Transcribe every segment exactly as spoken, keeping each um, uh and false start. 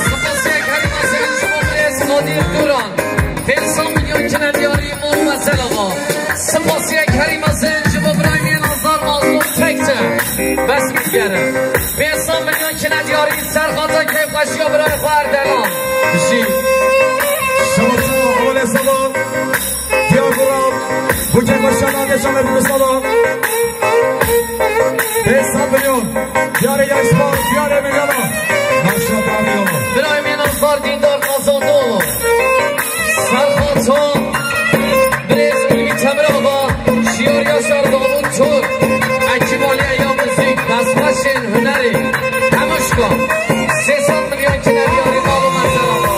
Spasiya Kerîma Zên ji bo birêz Nadir Duran. Pênc sed milyon kine diyarî mal û mesela va. Spasiya Kerîma Zên ji bo birayê min Azar Mazlûm Tekçe. Bes min digere. Pênc sed milyon kine diyarî ser xata kêfxweşiya birayê xwe Erdelan. Bijî. Şewa çawa, hewalê seba. Diyarbura, bu kêfxweşiya nate şanê bu seba. Pênc sed milyon. Diyarê Yaşmaz, diyarê Meyana. Maşallah, diyarê. Birayê min Azar Dîndar Kazandoğlu. Serhat Han, Birêz Ulvi Temir Ağa, Şiyar Yaşar Davut Çor, Ekîb Aliye ya Muzîk, Destxweşên Hunerê, Hemûşka, sê sed milyon kine diyarî mal û mesela va.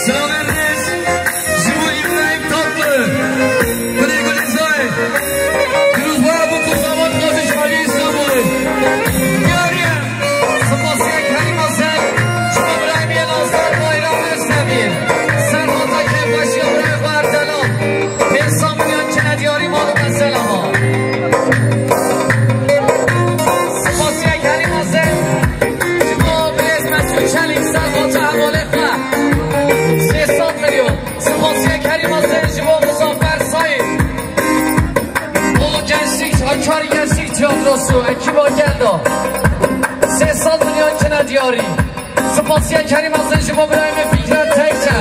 Slavên rêz ji bo Îbrahîm Tatlı. Gulê Gulîzarê. Pîrozbaya bû ku zavat Qazî Şalî Îstanbulê. Diyarî ye. Spasiya Kerîma Zên ji bo birayê min Azad Bayram Özdemir. Serhata kêfxweşiya birayê xwe Erdelan. Pênc sed milyon kine diyarî mal û mesela ma. Spasiya Kerîma Zên ji bo birêz Mesûd Çelîk, serhata hevalê xwe. Sê sed milyon. Spasiya Kerîma Zên ji bo Muzaffer Sayî. Bolu Gençlik, Hakkari Gençlik Tiyatrosu, ekiba Gelda. Sê sed milyon kine diyarî. Spasiya Kerîma Zên ji bo birayê min Fikret Tekçe.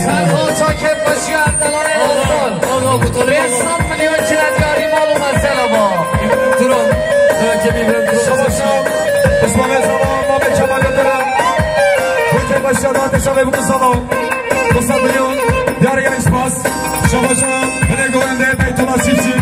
Serhata kêfxweşiya Erdelanê Aslan. Pênc sed milyon kine diyarî mal û mesela va. Şewa çawa, Îsmaîl Zava, Mamê Kemal Yildirim. Bu kêfxweşiya nate şanê bu seba. Pênc sed milyon, diyarê Gençbaz. Şewa çawa, binê gorendê Beytullah Çiftçi.